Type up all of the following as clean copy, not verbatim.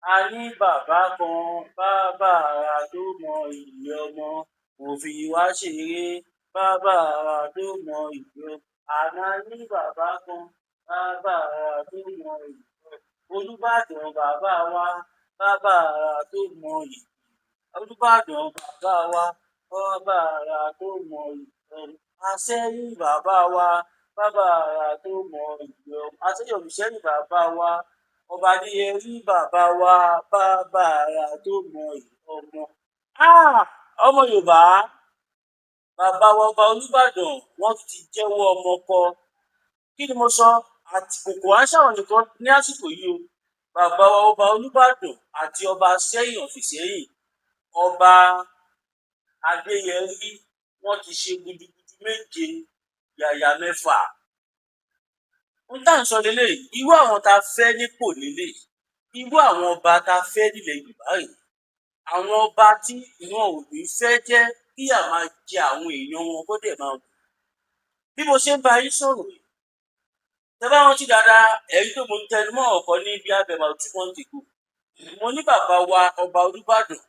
A ní bàbá kan, bàbá àrà tó mọ iyì ọmọ, kò fi wá ṣeré. Bàbá àrà tó mọ iyì ọmọ. Àná ní bàbá kan, bàbá àrà tó mọ iyì ọmọ. Olúbàdàn bàbá wa, bàbá àrà tó mọ iyì. Olúbàdàn bàbá wa, bàbá àrà tó mọ iyì ọmọ. Àṣẹ́yìn bàbá wa, bàbá àrà tó mọ iyì ọmọ. Àṣẹ́yìn òṣìṣẹ́ bàbá wa. Ọba Adéyẹrí bàbá wa, bàbá àrà tó mọ iyì ọmọ. Ah! Ọmọ Yorùbá, bàbá wa ọba Olúbàdàn, wọ́n ti jẹ́wọ́ ọmọ kọ. Kí ni mo sọ? Àti kòkò à ń ṣàwọn nìkan ní àsìkò yìí o. Bàbá wa ọba Olúbàdàn àti ọba Sẹ́yìn of Ìsẹ́yìn, ọba Adéyẹrí, wọ́n ti ṣe gudugudu méje yàyà mẹ́fà. Ohun tá à ń sọ leléyìí, irú àwọn tá a fẹ́ nípò leléyìí, irú àwọn ọba tá a fẹ́ nílẹ̀ Yorùbá rèé, àwọn ọba tí wọn ò ní fẹ́ jẹ́ kíyà máa jẹ àwọn èèyàn wọn kó dẹ̀ máa wò. Bí mo ṣe ń bá yín sọ̀rọ̀ yìí, tẹ bá rántí dáadáa, ẹ rí pé mo tẹnu mọ́ ọ̀rọ̀ kan ní bí about 2 months ago. Mo ní bàbá wa ọba Olúbàdàn,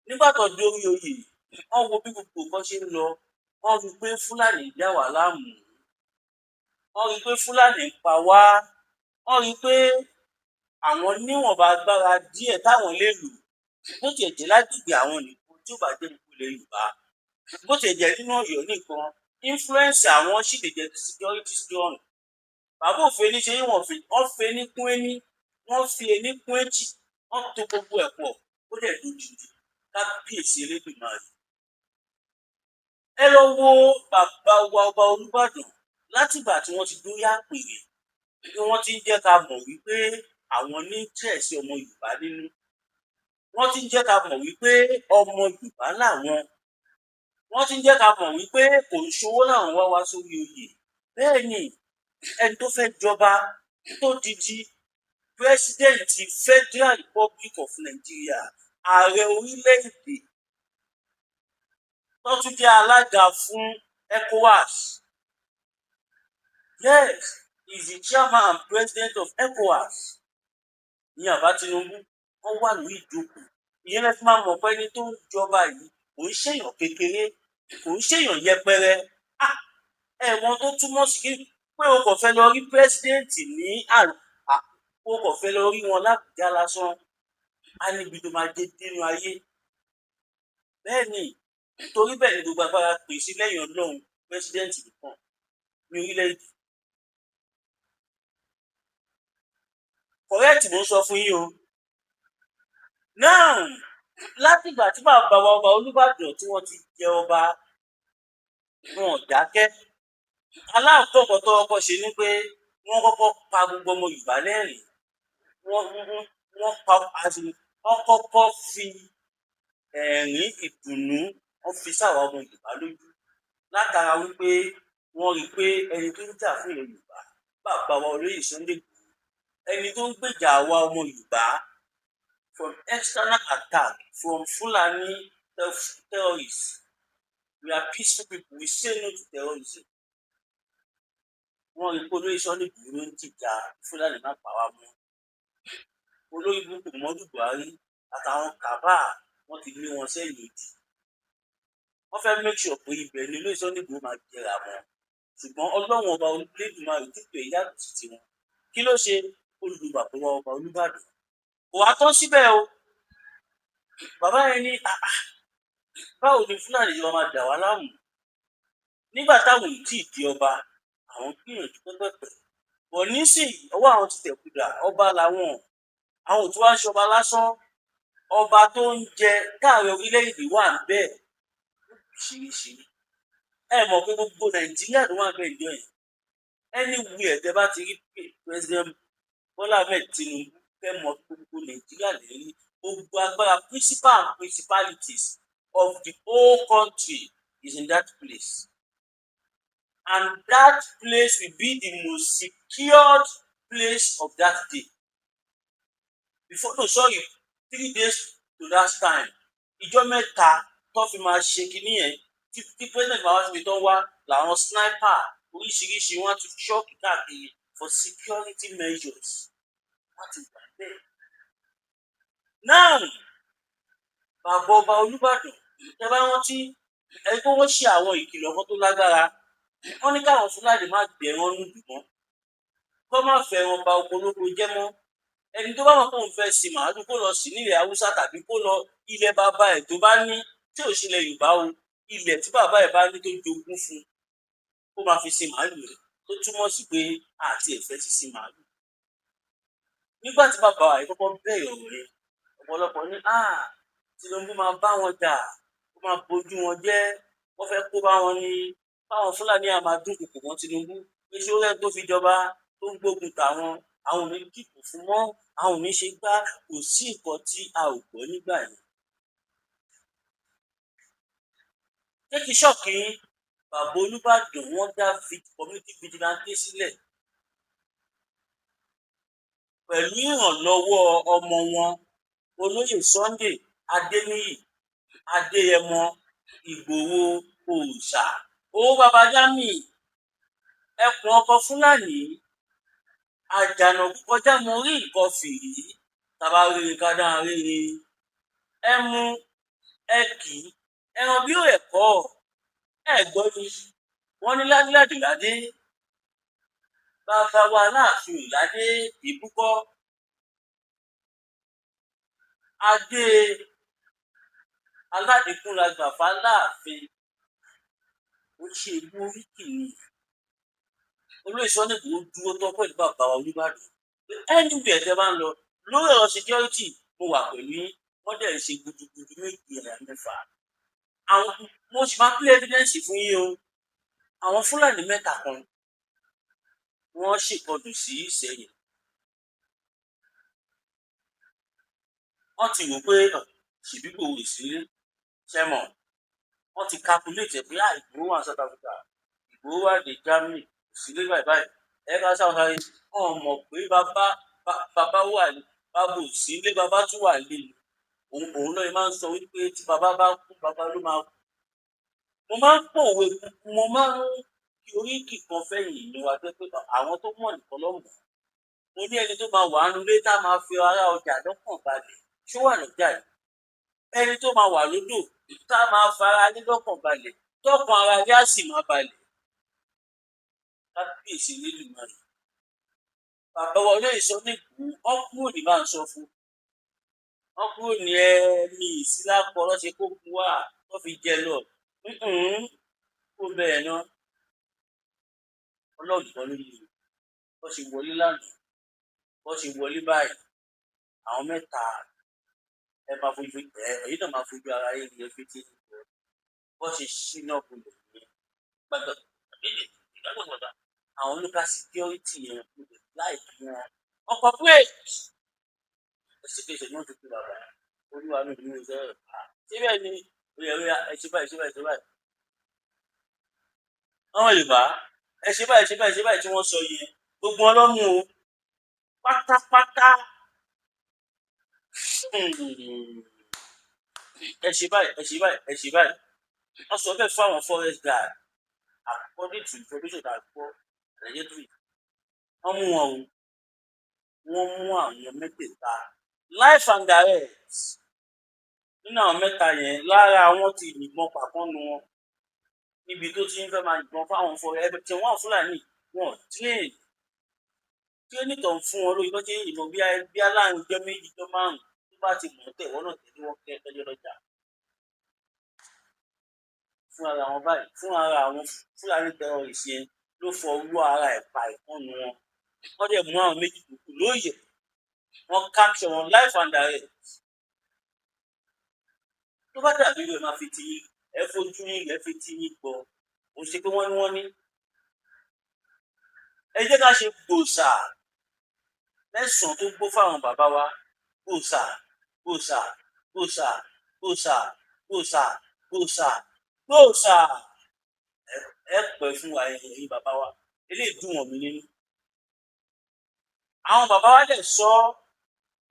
nígbà tó dórí oyè, wọ́n wo bí gbogbo nǹkan ṣe ń lọ, wọ́n rí i pé Fúlàní dá wà láàmú, wọ́n rí i pé Fúlàní ń pa wá, wọ́n rí i pé àwọn níwọ̀nba agbára díẹ̀ táwọn lè lò, bó tiẹ̀ jẹ́ lágbègbè àwọn nìkan, tí ó bá jẹ́ gbogbo ilẹ̀ Yorùbá, bó tiẹ̀ jẹ́ nínú Ọ̀yọ́ nìkan, influence àwọn sì lè jẹ́ kí security strong. Bàbá òfin ní ṣe wọ́n fi wọ́n fi ní kún ení, wọ́n fi ení kún èjì, wọ́n to gbogbo ẹ̀ pọ̀, ó dẹ̀ dodidi. Kábíyèsí Elédùmarè. Ẹ lọ wo bàbá wa ọba Olúbàdàn, látìgbà tí wọ́n ti dórí àpèrè ni wọ́n ti ń jẹ́ ká mọ̀ wípé àwọn ní interest ọmọ Yorùbá nínú. Wọ́n ti ń jẹ́ ká mọ̀ wípé ọmọ Yorùbá làwọn. Wọ́n ti ń jẹ́ ká mọ̀ wípé kò ń ṣowó làwọn wá wá sórí oyè. Bẹ́ẹ̀ ni ẹni tó fẹ́ jọba, tó di president Federal Republic of Nigeria, ààrẹ orílẹ̀-èdè, tó tún jẹ́ alága fún ECOWAS. Yes, he is the chairman and president of ECOWAS. Ìyẹn bàbá Tinubu, wọ́n wà lórí ìjókòó. Ìyẹn lẹ fi máa mọ̀ pé ẹni tó ń jọba yìí kò ń ṣèyàn kékeré, kò ń ṣèyàn yẹpẹrẹ. Ah, ẹ̀wọ̀n tó túmọ̀ sí kí pé o kò fẹ́ lọ rí president ní, o kò fẹ́ lọ rí wọn lábùjá lásán, á níbi tó máa dé dénú ayé. Bẹ́ẹ̀ ni, torí bẹ́ẹ̀ ni gbogbo agbára pè sí lẹ́yìn Ọlọ́run, president nìkan ní orílẹ̀-èdè. Correct, mo ń sọ fún yín o. Now, látìgbà tí bàbá wa ọba Olúbàdàn tí wọ́n ti jẹ ọba, wọn ò dákẹ́. Aláàkọ́kọ́ tó kọ́kọ́ ṣe ni pé wọ́n kọ́kọ́ pa gbogbo ọmọ Yorùbá lẹ́rìn. Wọ́n pa, wọ́n kọ́kọ́ fi ẹ̀rín ìdùnnú, wọ́n fi sáwà ọmọ Yorùbá lójú, látara wípé wọ́n rí i pé ẹni tó ń jà fún ilẹ̀ Yorùbá, bàbá wa olóyè Sunday Igboho, ẹni tó ń gbèjà àwa ọmọ Yorùbá from external attack from Fulani terrorists. We are peaceful people, we say no to terrorism. Wọ́n rí i pé olóyè Sunday Igboho ló ń jìjà Fúlàní má pa wá mọ́. Olórí burúkú Muhammadu Buhari àtàwọn kàbá, wọ́n ti lé wọn sẹ́yìn odi. Wọ́n fẹ́ make sure pé ibẹ̀ ni olóyè Sunday Igboho máa jẹrà mọ́, ṣùgbọ́n Ọlọ́run ọba Olódùmarè tètè yàtọ̀ sí tiwọn. Kí ló ṣe? Ó lu bàbá wa ọba Olúbàdàn. Kò wá tán síbẹ̀ o. Bàbá yẹn ní, "Ah ah, báwo ni Fúlàní yìí máa dà wá láàmú?" Nígbà táwọn ò tí ì di ọba, àwọn gbìyànjú pẹ́pẹ́pẹ́ bọ̀. Nísìnyí, ọwọ́ àwọn ti tẹ̀kùdà, ọba làwọn. Àwọn ò tún wá ń ṣọba lásán, ọba tó ń jẹ káàrẹ orílẹ̀-èdè wà ń bẹ́ẹ̀ oríṣiríṣi. Ẹ mọ̀ pé gbogbo Nàìjíríà ló wà ń bẹ́ẹ̀ ìjọ yẹn. Anywhere tẹ bá ti rí President Bọ́lá Ahmed Tinubu, fẹ́ mọ̀ gbogbo Nàìjíríà lè rí gbogbo agbára. Principal and principalities of the whole country is in that place, and that place will be the most secured place of that day before, no, sorry, 3 days to that time. Ìjọ 3 tó fi máa ṣe kinní yẹn, tí president máa wá síbi tó wá, làwọn sniper oríṣiríṣi wọn ti ṣọ́ọ̀kì káàkiri for security measures. Wọ́n ti gbà bẹ́ẹ̀. Now, bàbá ọba Olúbàdàn, tẹ bá rántí ẹni tó wọ́n ṣe àwọn ìkìlọ̀ kan tó lágbára, wọ́n ní káwọn Fúlàní má gbẹ̀rán nílùú mọ́, kó má fẹ́ràn ba oko olóko jẹ́ mọ́. Ẹni tó bá mọ̀ pé òun fẹ́ sin màálù, kó lọ sí nílẹ̀ Haúsá tàbí kó lọ ilẹ̀ bàbá ẹ̀ tó bá ní, tí ò sílẹ̀ Yorùbá o, ilẹ̀ tí bàbá ẹ̀ bá ní tó jogún fún, kó máa fi sin màálù rẹ̀, tó túmọ̀ sí pé àti ẹ̀fẹ́ sísin màálù. Nígbà tí bàbá wa yìí kọ́kọ́ bẹ̀rẹ̀ ọ̀rọ̀ yẹn, ọ̀pọ̀lọpọ̀ ní Tinubu máa bá wọn jà, ó máa bojú wọn jẹ́, wọ́n fẹ́ kó bá wọn ní báwọn Fúlàní á máa dúnkokò mọ́ Tinubu pé ṣé ó rẹ́ni tó fi jọba tó ń gbógun tàwọn, àwọn ò ní dìbò fún mọ́, àwọn ò ní ṣe gbá. Kò sí nǹkan tí a ò gbọ́ nígbà yẹn. Jẹ́ kí ṣọ́ọ̀kì yín, bàbá Olúbàdàn wọ́n dá community vigilante sílẹ̀ pẹ̀lú ìrànlọ́wọ́ ọmọ wọn, olóyè Sunday Adéníyì Adéyẹmọ Ìgbòho Òòṣà, owó baba Jamiu, ẹkùn ọkọ Fúlàní, àjànàkú kọjá mo rí nǹkan fìrí, tàbá rere ká dáa rere, ẹ mú ẹ kì í ẹran bí ó ẹ̀kọ́ ẹ gbọ́ ni wọ́n ní ládìládìládé, bàbá wa Aláàfin Ìládé ìbúkọ́ adé aládìkún la gbà fáláàfin, ó ṣe ìlú oríkì ni. Olóyè Sunday Igboho dúró tán pẹ̀lú bàbá wa Olúbàdàn pé anywhere tẹ́ bá ń lọ lórí ọ̀rọ̀ security, mo wà pẹ̀lú yín. Wọ́n dẹ̀ ń ṣe gudugudu méje ẹ̀yà mẹ́fà. Àwọn mo sì máa play evidence fún yín o. Àwọn Fúlàní mẹ́ta kan wọ́n ṣèkọlù sí Ìsẹ̀yìn, wọ́n ti wò pé ṣèbí Ìgbòho ìsílẹ̀ ṣẹ́mọ̀, wọ́n ti calculate ẹ̀ pé Ìgbòho wà ní South Africa, Ìgbòho wà ní Germany, ìsílẹ̀ báyìí báyìí, ẹ ká sáwọn sáré. Wọn mọ̀ pé bàbá bàbá wà ní bàbá òsílẹ̀, bàbá tún wà lé òun náà máa ń sọ wípé tí bàbá bá kú, bàbá ló máa kú. Mo máa ń pòwe, mo máa ń kí oríkì kan fẹ̀yìn ìlú wa pé àwọn tó mọ̀ nìkan ló mọ̀. Mo ní ẹni tó máa wà nínú ilé tá máa fi ará ọjà lọ́kàn balẹ̀, ṣó wà lọ́jà yìí? Ẹni tó máa wà lódò tá máa fara ní lọ́kàn balẹ̀, tọkàn ara ilé á sì máa balẹ̀. Kábíyèsí Elédùmarè, bàbá wa olóyè Sunday Igboho, wọ́n kúrò ní bá ń sọ fún, wọ́n kúrò ní ẹ̀mí ìsílápọ̀ lọ́sẹ̀ kó kú wá wọ́n fi jẹ lọ kó bẹ́ẹ̀ náà. Ọlọ́run kan ló yẹ bó ṣe wọlé lánàá, bó ṣe wọlé báyìí, àwọn mẹ́ta ẹ máa fojú ẹ, èyí náà máa fojú ara yín ẹ fi tí bó ṣe ṣínà kulẹ̀ yẹn gbàgbà gbàgbà. Àwọn local security yẹn láìpẹ́ wọn ọkọ̀ pé ẹsẹ̀kẹsẹ̀ náà ti kú. Bàbá olúwa mi ní ìṣe rẹ̀ síbẹ̀ ni oyè oyè, ẹ ṣe báyìí, ṣe báyìí, ṣe báyìí. Àwọn Yorùbá, ẹ ṣe báyìí, ṣe báyìí, ṣe báyìí tí wọ́n sọ yẹn, gbogbo wọn lọ́mú o pátápátá. Ẹ ṣe báyìí, ẹ ṣe báyìí, ẹ ṣe báyìí, wọ́n sọ bẹ́ẹ̀ fún àwọn forest guard, according to information that I gbọ́ allegedly. Wọ́n mú wọn o, wọ́n mú àwọn mẹ́tẹ̀ẹ̀ta live and direct. Nínú àwọn mẹ́ta yẹn, lára àwọn ti yìnbọn pàkánnu wọn níbi tó ti ń fẹ́ máa yìnbọn fáwọn forest tí wọ́n Fúlàní wọn train training tó ń fún wọn lórí bó ṣe ń yìnbọn bí aláàrin ọjọ́ méjì, ọjọ́ márùn-ún tó bá ti mọ̀ tẹ̀ wọ́n náà tẹ̀lé wọn kẹ́ ẹjọ́ lọ́jà fún ara wọn báyìí. Fún ara àwọn Fúlàní terrorist yẹn ló fọwọ́ ara ẹ̀ pa ìkànnì wọn. Wọ́n dẹ̀ mú àwọn méjì tó kù lóye, wọ́n capture wọn live and direct. Tó bá dàbí rẹ̀, máa fi ti yín, ẹ fojú yín, ẹ fi ti yín gbọ́. Ó ṣe pé wọ́n ní ẹ jẹ́ ká ṣe gbòòsà mẹ́sàn-án tó gbó fáwọn bàbá wa. Gbòòsà, gbòòsà, gbòòsà, gbòòsà, gbòòsà, gbòòsà, gbòòsà. Ẹ pẹ́ fún wa, ẹ̀yin bàbá wa. Eléyìí dùn wọ̀n mí nínú. Àwọn bàbá wa dẹ̀ sọ,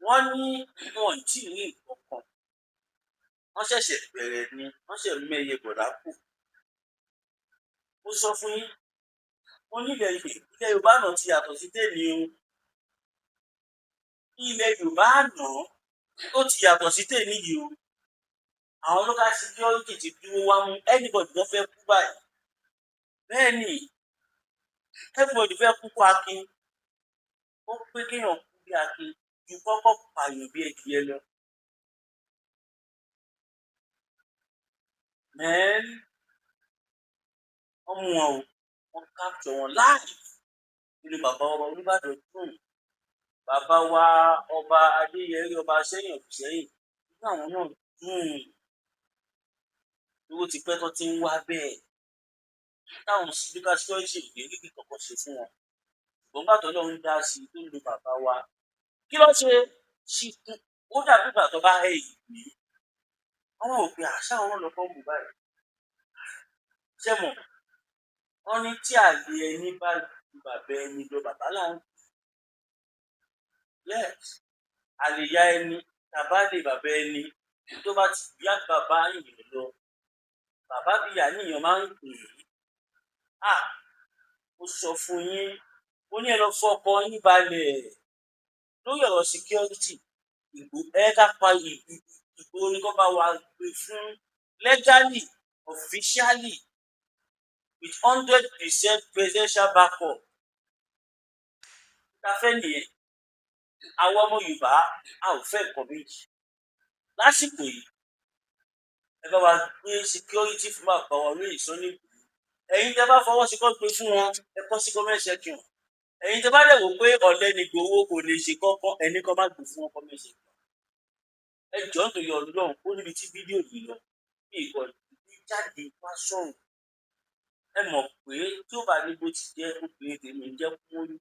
wọ́n ní wọn ò tí ì rí nǹkan kan, wọ́n ṣẹ̀ṣẹ̀ bẹ̀rẹ̀ ni, wọ́n ṣẹ̀ mẹ́yẹ bọ̀dá kù. Mo sọ fún yín, mo ní ilẹ̀ Yorùbá náà ti yàtọ̀ sí tèmi o. Ilẹ̀ Yorùbá àná Ó ti yàtọ̀ sí tèmi yìí o. Àwọn local security ti dúró wá mú anybody tó fẹ́ kú báyìí. Bẹ́ẹ̀ ni, everybody fẹ́ kú kó akin. Ó pé kéèyàn kú bí akin ju kọ́kọ́ pààyàn bí ẹdìyẹ lọ. Man, wọ́n mú wọn o, wọ́n capture wọn live. Nínú bàbá ọba Olúbàdàn dùn, bàbá wa ọba Adéyẹrí, ọba Sẹ́yìn ọ̀sẹ́yìn, inú àwọn náà dùn. Owó ti pẹ́ tó ti ń wá bẹ́ẹ̀, táwọn local security ò lè rí kankan ṣe fún wọn. Ṣùgbọ́n gbà tó lọ́run dá sí i tó ń lo bàbá wa, kí ló ṣe ṣìkún? Ó dàbí ìgbà tó bá hẹ́ ìgbé. Wọ́n rò pé àṣà àwọn lọ́kọ́ mú báyìí. Ṣé mọ̀? Wọ́n ní tí àlè ẹni bá ju bàbá ẹni lọ, bàbá là ń. Yes, àlè ya ẹni tàbá lè bàbá ẹni tó bá ti bí bàbá èèyàn lọ, bàbá bí ìyá níyàn máa ń pè é. Ah, mo sọ fún yín, mo ní ẹ lọ fọkàn yín balẹ̀ lórí ọ̀rọ̀ security. Ìgbò ẹ ká pa Ìgbòho ní kó bá wa gbé fún legally, officially, with 100% presidential backup. Ta fẹ́ nìyẹn. Àwọn ọmọ Yorùbá, a ò fẹ́ nǹkan méjì lásìkò yìí. Ẹ bá wa gbé security fún bàbá wa olóyè Sunday Igboho. Ẹ̀yin tẹ́ bá fọwọ́ sí kó gbé fún wọn, ẹ kọ sí comment section. Ẹ̀yin tẹ́ bá dẹ̀ wò pé ọ̀lẹ ni Ìgbòho, kò lè ṣe kọ́kọ́, ẹni kan má gbé fún wọn, comment section. Ẹ jọ̀ọ́, nítorí Ọlọ́run, ó níbi tí fídíò yìí lọ bí ìkọ̀ jáde wá sọ̀rọ̀. Ẹ mọ̀ pé tí ó bá ní bó ti jẹ́, obìnrin tèmi ń jẹ́ kúmólú.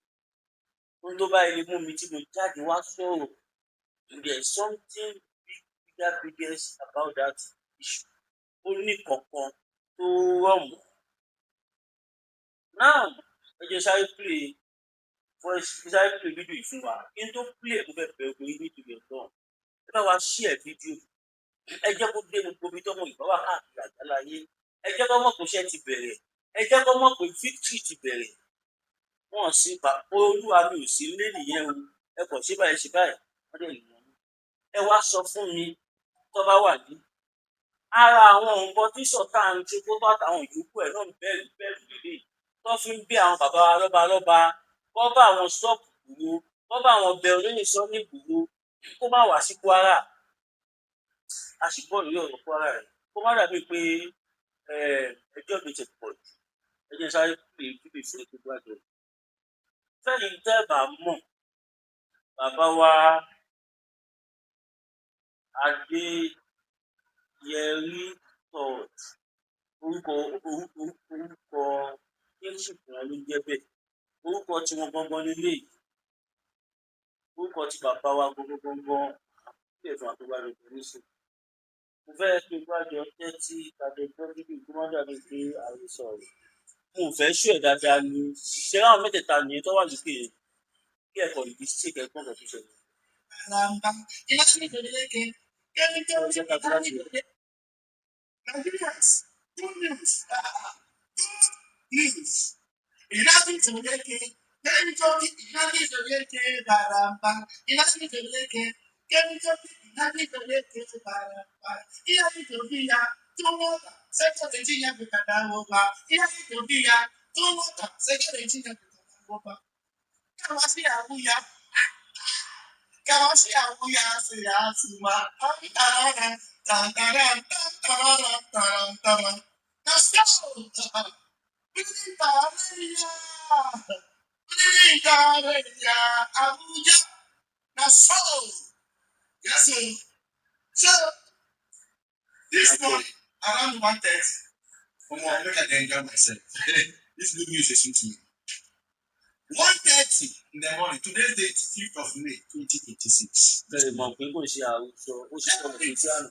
Ohun tó bá ilé mú mi tí mo jáde wá sọ̀rọ̀, there is something big, bigger, biggest about that issue. Ó ní kankan tó rọ̀ mọ́. Now, ẹ jẹ́ sáré play voice, sáré play fídíò yìí fún wa. Kí n tó play, mo fẹ́ bẹ̀rẹ̀ pé nítorí Ọlọ́run, ẹ bá wa share fídíò. Ẹ jẹ́ kó dé gbogbo ibi tọ́mọ Yorùbá wà káàkiri àgbáláyé. Ẹ jẹ́ kó mọ̀ pé iṣẹ́ ti bẹ̀rẹ̀. Ẹ jẹ́ kó mọ̀ pé victory ti bẹ̀rẹ̀. Wọ́n sì bá olúwa mi ò sí lé nìyẹn o. Ẹ kàn ṣe báyìí, ṣe báyìí, wọ́n dẹ̀ lù wọ́n. Ẹ wá sọ fún mi, tó bá wà ní ara àwọn nǹkan tí Sultan Sokoto àtàwọn yòókù ẹ̀ náà ń bẹ̀rù bẹ̀rù lélẹ̀, tó fi ń bí àwọn bàbá wa lọ́ba lọ́ba, kọ́ bá àwọn stop Ìgbòho, kọ́ bá àwọn bẹ olóyè Sunday Ìgbòho kó má wá sí Kwara. A sì gbọ́ lórí ọ̀rọ̀ Kwara rẹ̀, kó má dàbí pé ẹjọ́ mi ti pọ̀ jù. Ẹ jẹ́ sáré pé bíbí fún ètò ìgbàgbọ́ fẹ́yìn tẹ́ bá mọ̀, bàbá wa Adéyẹrí third, orúkọ kingship wọn ló ń jẹ́ bẹ́ẹ̀. Orúkọ tiwọn gangan lélẹ́yìí, orúkọ tí bàbá wa gangan gangan lè fún àtúgbàjọ nísìn. Mo fẹ́ kí n gbàjọ tẹ́tí kájọ gbọ́ fídíò, kó má dàbí pé àhesọ ọ̀rọ̀. Mo ò fẹ́ ṣú ẹ̀ dáadáa ni. Ṣé àwọn mẹ́tẹ̀ẹ̀ta nìyẹn tó wà lókè yẹn? Kí ẹ̀kọ́ ìdí sí kẹ́gbọ́n kan tó ṣẹlẹ̀. Ṣé ká tó láti rẹ̀? Nigerians, good news. Good news. Ìdájí ìtòlékè, ìdájí ìtòlékè bàràmbà, ìdájí ìtòlékè, ìdájí ìtòlékè bàràmbà, ìdájí ìtòbíyà tó wọ́tà, sẹ́kọ̀tì ya bùkàdà wọ́pà, ìdájí ìtòbíyà tó wọ́tà, sẹ́kọ̀tì ya bùkàdà wọ́pà. Káwá sí àwùyá, káwá sí àwùyá sí àtúwà, tàràrà, tàràrà, tàràrà, tàràrà. Na so, birnin tarayya, birnin tarayya, Abuja, na so. Yes, so this morning around 1:30, omo, make I dey enjoy myself. This good news is sweet to me. 1:30 in the morning, today's date, 5th of May, 2026. Bẹ́ẹ̀ mọ̀ pé kò ṣe àròsọ, ó ṣe sọ̀rọ̀ tó sí àná.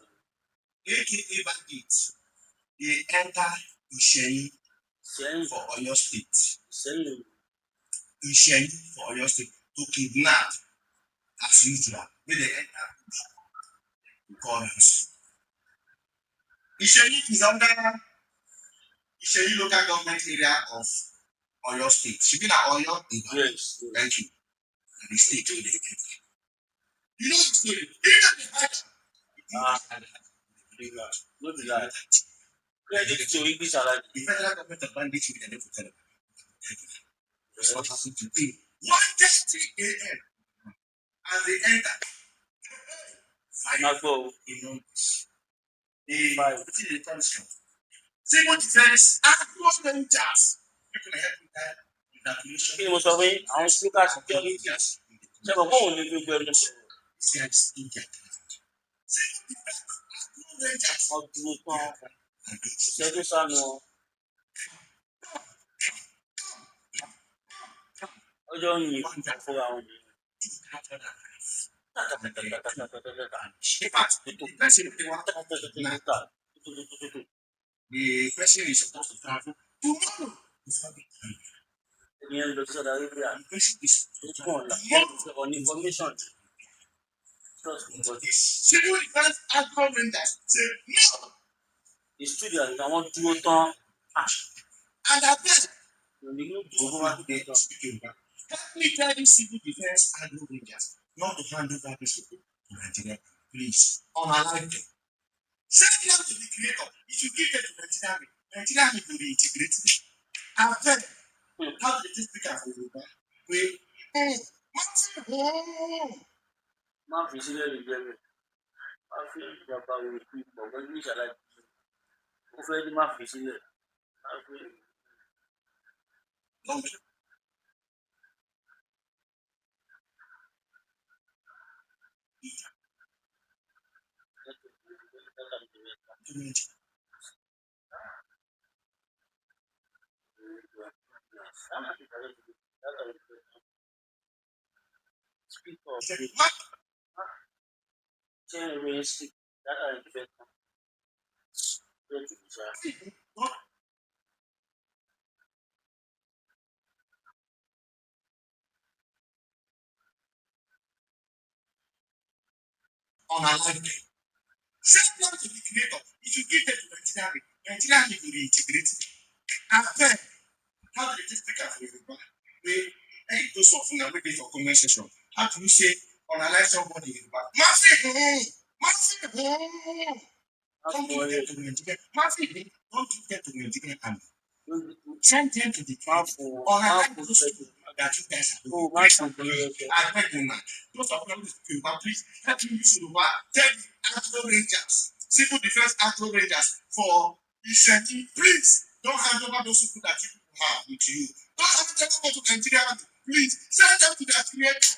AKA bandits, they enter Isheyin Ìṣẹ́yìn for Oyo State. Ìṣẹ́yìn. Isheyin for Oyo State to kidnap as usual. Make they enter bush to call ransom. Isheyin is under Isheyin local government area of Oyo State. Shebi na Oyo Ibadan. Yes. Thank you. Na the state wey dey enter. You know the story. Even the Ah, no be lie. Credit to English Alhaji. The federal government of bandits with the for That's what happened today. 1:30 a.m. As they enter, Ẹ máa gbọ́ o. five in numbers. The Five. wetin dey call this one? Civil defense agro rangers. You can help with that evacuation. Kí ni mo sọ fún yín? Àwọn local security. Rangers in the Ṣé mo kó òun ní gbogbo ẹnu sọ̀rọ̀? These guys in their ground. Civil defense agro rangers. Wọ́n dúró tán. And Kò sẹ́ni tó sànù wọn. Ọjọ́ ń yin fúnra wọn nìyẹn. In fact, the person wey wan the person is supposed to travel tomorrow. Before the time. Ẹni yẹn ń lọ sí Saudi Arabia. The person is Ó kàn là on information. Trust me, but this civil defense agro rangers say no. the studio àti àwọn dúró tán. Ah, And abeg òní ló dúró bó bá dúró tán. speak Yoruba. Help me tell these civil defense agro rangers not to hand over these people to Nigeria. Please, unalive them. Send them to the creator. If you give them to Nigeria, army, Nigeria army will reintegrate them. Abeg, how do they speak am for Yoruba? Wey, Martin, oh. Má fi sílẹ̀ lè jẹ́ bẹ́ẹ̀. Má fi ìjàmbá rẹ̀ fi pọ̀ pẹ̀lú ìṣàlàyé. Ó fẹ́ ní má fi sílẹ̀. Má fi Don't do it. Speak up. He said, Mark, Ṣé ìròyìn sí dátà rẹ̀ fẹ́ tán? Bẹ́ẹ̀ tí kò sáà. don't unalive them. Send them to the creator. If you give them to Nigeria army, Nigeria army will reintegrate them. Abeg, how do they speak am for Yoruba? Wey, hey, those of una wey dey for comment section, how do you say unalive somebody in Yoruba? Martin, Martin, Má don't fi give wọlé. them to Nigeria. Martin, don't give them to Nigerian army. Send them to the Má creator. fún wọn. Má Unalive fún those fẹ́ people that you guys are O doing. má fún fún Abeg una, those of una wey speak Yoruba, please help me use Yoruba. Tell the agro rangers, civil defense agro rangers for Iseyin, please don't hand over those people that you people have with you. Don't hand them over to Nigeria army. Please send them to their creator.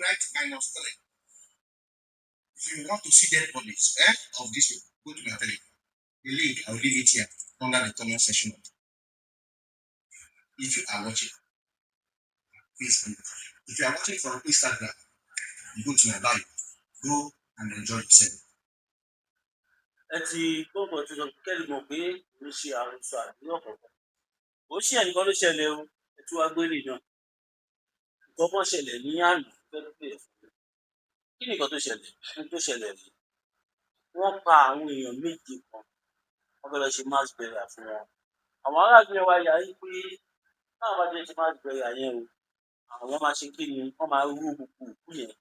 Right -3. If you want to see dead bodies of this people, go to my telegram. The link, I will leave it here under the comment section. If you are watching Facebook, if you are watching from Instagram, you go to my bio. Go and enjoy yourself. Ẹ ti gbọ́ngàn tó sọ kẹ́lí mọ̀ pé kò ń ṣe àròsọ àdúrà kankan. Kò sí ẹnìkan ló ṣẹlẹ̀ o. Ẹ tún wá gbélé náà. Nǹkan kan ṣẹlẹ̀ ní àná fẹ́ pè é fún mi. Kí ni nǹkan tó ṣẹlẹ̀? Ohun tó ṣẹlẹ̀ rí. Wọ́n pa àwọn èèyàn méje kan. Wọ́n fẹ́ lọ ṣe mass burial fún wọn. Àwọn aráàlú yẹn wá yarí pé táwọn bá jẹ́ ṣe mass burial yẹn o, àwọn máa ṣe kí ni? Wọ́n máa rú gbogbo òkú yẹn.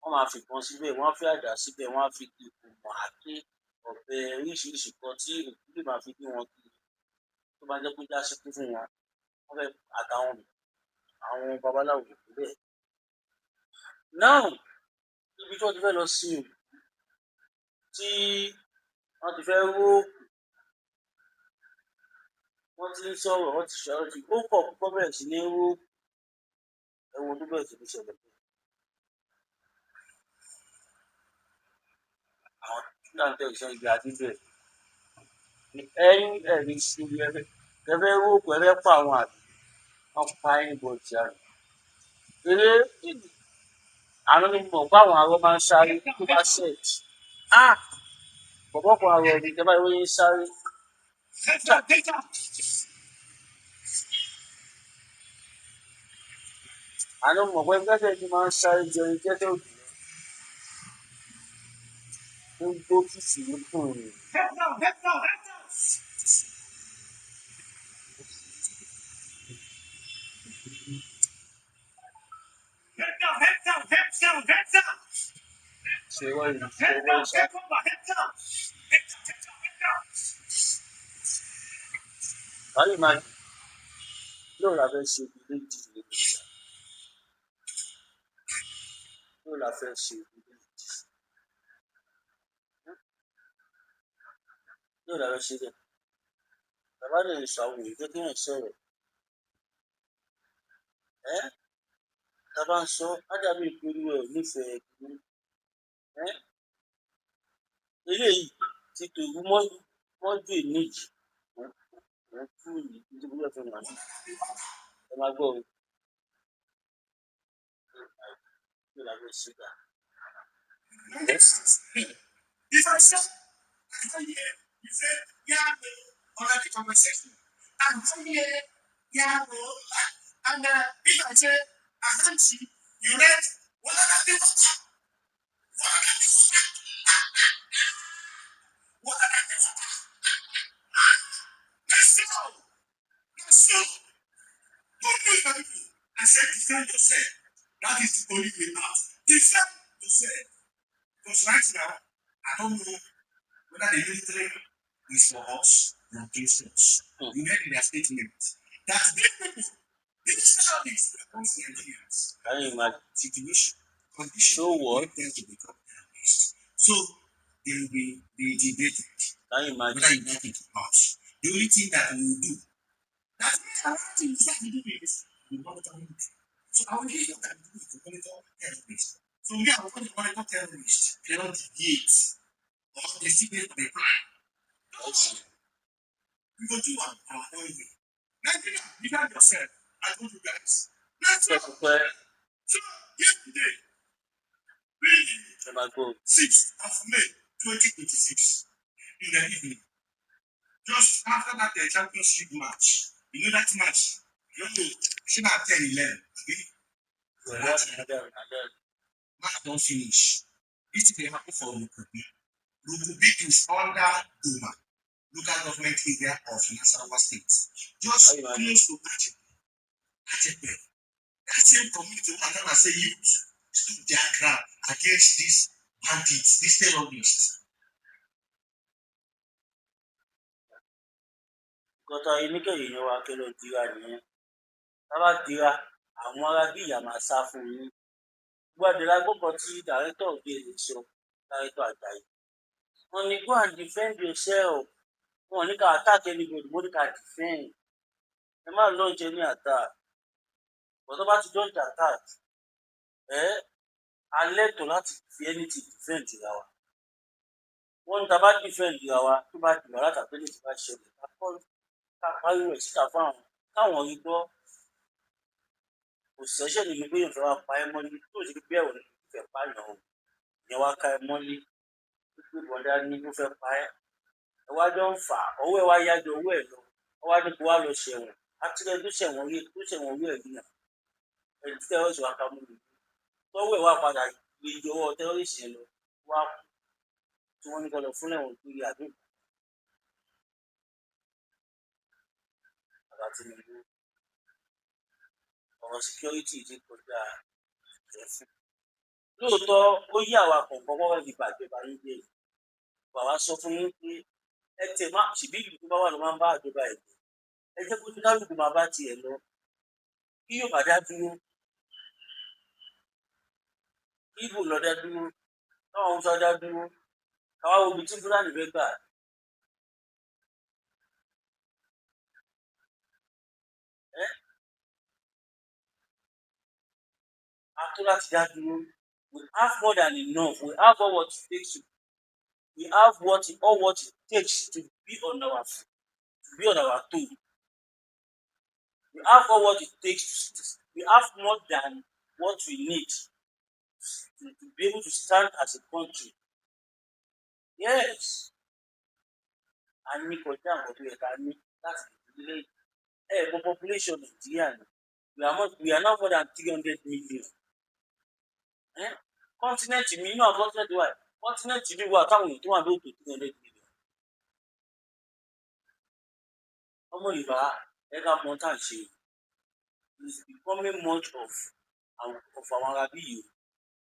Wọ́n máa fìbọn síbẹ̀, wọ́n á fi àdá síbẹ̀, wọ́n á fi ìkùmọ̀ àáké, ọ̀bẹ oríṣiríṣi kan tí òkú lè máa fi gbé wọn kiri tó bá jẹ́ pé já síkú fún wọn. Wọ́n fẹ́ àtàwọn àwọn babaláwo òkú bẹ́ẹ̀. Now, ibi tí wọ́n ti fẹ́ lọ sin òkú tí wọ́n ti fẹ́ ró òkú, wọ́n ti ń sọ̀rọ̀, wọ́n ti ṣọ̀rọ̀ tí ó pọ̀ púpọ̀ bẹ̀rẹ̀ sí ní ró òkú. Ẹ wo ohun tó bẹ̀rẹ̀ sí ní ṣẹlẹ̀. Àwọn tí à ń tẹ̀ ìṣe ibi àti bẹ̀. Ẹ̀yin ẹ̀rí sí ibi ẹ fẹ́ ró òkú, ẹ fẹ́ pa àwọn àbí wọ́n pa anybody àná. Eré àná ni mo mọ̀ pé àwọn arọ máa ń sáré tó bá set. Ah! Bọ̀bọ́ kan arọ ni ìjọba ìwé yẹn ń sáré. Àná mo mọ̀ pé gẹ́gẹ́ bí máa ń sáré jẹun jẹ́jẹ́ òdì lọ. Ó ń gbó kìsì ní kùn. Ṣe wọ́n yìí ṣe Head wọ́n down, ṣá. take over, head down. Head down, head down, head down. Báyìí máa lóò la fẹ́ ṣe ilé ìdílé ìjà, lóò la fẹ́ ṣe ilé ìdí, lóò la fẹ́ ṣe dẹ̀. Bàbá lè sọ àwọn èèyàn jẹ́ kéèyàn sọ̀rọ̀ ẹ́. Tá a bá ń sọ á dàbí pé olúwa ẹ̀ nífẹ̀ẹ́ kìíní ẹ́. Eléyìí ti tòru mọ́jú ìníjì òun tú yìí nítorí wọ́n fi hàn ní. Ẹ máa gbọ́ o. Lóò la fẹ́ ṣe dà. Yes. If I say, I hear, you say, yeah, under the comment section. And here, yeah, and if I say, Ahanchi, you read, what are the water? What are the water? What are the water? That's so. That's so. Don't do it, my people. I said, defend yourself. That is the only way out. Defend yourself. Because right now, I don't know whether the military is for us or against us. You heard in their statement that these people, these terrorists were once Nigerians. Can you imagine? Situation, condition, So what? make them to become terrorists. So they will be they debated Can you imagine? whether you like it or not. The only thing that we will do, that thing that we do is we monitor it. So our only thing that we do is to monitor terrorists. So we are going to monitor terrorists. They don't deviate or they still dey for the crime. We go do am our own way. Nigeria, defend yourself. I told you guys. Let's go. Pẹ́pẹ́. So yesterday, being Ẹ máa gbọ́ o. the 6th of May, 2026, in the evening, just after that Champions League match, you know that match, you know, she na 10 11, abi? Match don finish. This thing dey happen for Rukubi. Rukubi is under Doma, local government area of Nasarawa State, just Can you imagine? close to Achepe. Achepe. That same community wey I tell una say youth stood their ground against these bandits, these terrorists. Nǹkan tá a ní kẹ́yìn èèyàn wa kẹ́ lọ dira nìyẹn. Tá a bá dira, àwọn ará bí ìyá máa sá fún yín. Gbogbo àdìrà gbọ́kàn tí director of BSA sọ, director Àjàyí, wọ́n ní go and defend yourself. Wọn ò ní ká attack anybody, wọ́n ní ká defend. Ẹ má launch any attack, but tó bá ti launch attack, ẹ a lẹ́tọ̀ọ́ láti fi anything defend ra wa. Wọ́n ní tá a bá defend ra wa, tó bá di wàhálà tàbí lè ti bá ṣẹlẹ̀, ká kọ́ ká pariwo ẹ̀ síta fún àwọn káwọn rí gbọ́. Kò sẹ́ṣẹ̀ níbi pé èèyàn fẹ́ wá pa ẹ́ mọ́lé, tó sì bí ẹ̀wọ̀n ní fẹ́ pààyàn o. Ìyẹn wá ká ẹ mọ́lé, ó gbé ìbọn dání, ó fẹ́ pa ẹ́, ẹ wá jọ ń fà á, ọwọ́ ẹ wá yá ju ọwọ́ ẹ lọ, ọ wá ní kó wá lọ ṣẹ̀wọ̀n. Àtìlẹ́ tó ṣẹ̀wọ̀n rí, tó ṣẹ̀wọ̀n rí ẹ̀ rí náà, ẹni tí terrorist wá ká mú mi, tọ́wọ́ ẹ̀ wá padà lè ju ọwọ́ terrorist yẹn lọ, wá kú, tí wọ́n ní kó lọ fún lẹ́wọ̀n gbére àbí bàbá Tinubu. Ọ̀rọ̀ security ti kọjá ẹ̀fún. Lóòótọ́, ó yí àwa kọ̀ọ̀kan wọ́n fẹ́ fi bàjẹ́ báyé jẹ́ yìí. Bàbá sọ fún yín pé ẹ tẹ̀ má ṣìbí ìlú tó bá wà ló máa ń bá àjọba ẹ̀ jẹ́. Ẹ jẹ́ kó kálukú máa bá tiẹ̀ lọ, kí yóò bá dá dúró, kí Ìgbò lọ dá dúró, káwọn Haúsá dá dúró, káwá wo ibi tí Fúlàní fẹ́ gbà. Ẹ́ a tó láti dá dúró. We have more than enough. We have all what it takes to we have what all what it takes to be on our toe. We have all what it takes to, we have more than what we need to be able to stand as a country. Yes, a ní kọjá nǹkan tó yẹ ká ní láti lè dúró. Ẹ mọ population Nàìjíríà ni we are now more than 300 million. Eh? Continent mi inú àwọn continent wa, continent mi wà táwọn èèyàn tó wà lóòótọ́ 300 million. Ọmọ Yorùbá, ẹ ká mọ tá à ń ṣe. Is becoming much of àwọn ará bí yìí o.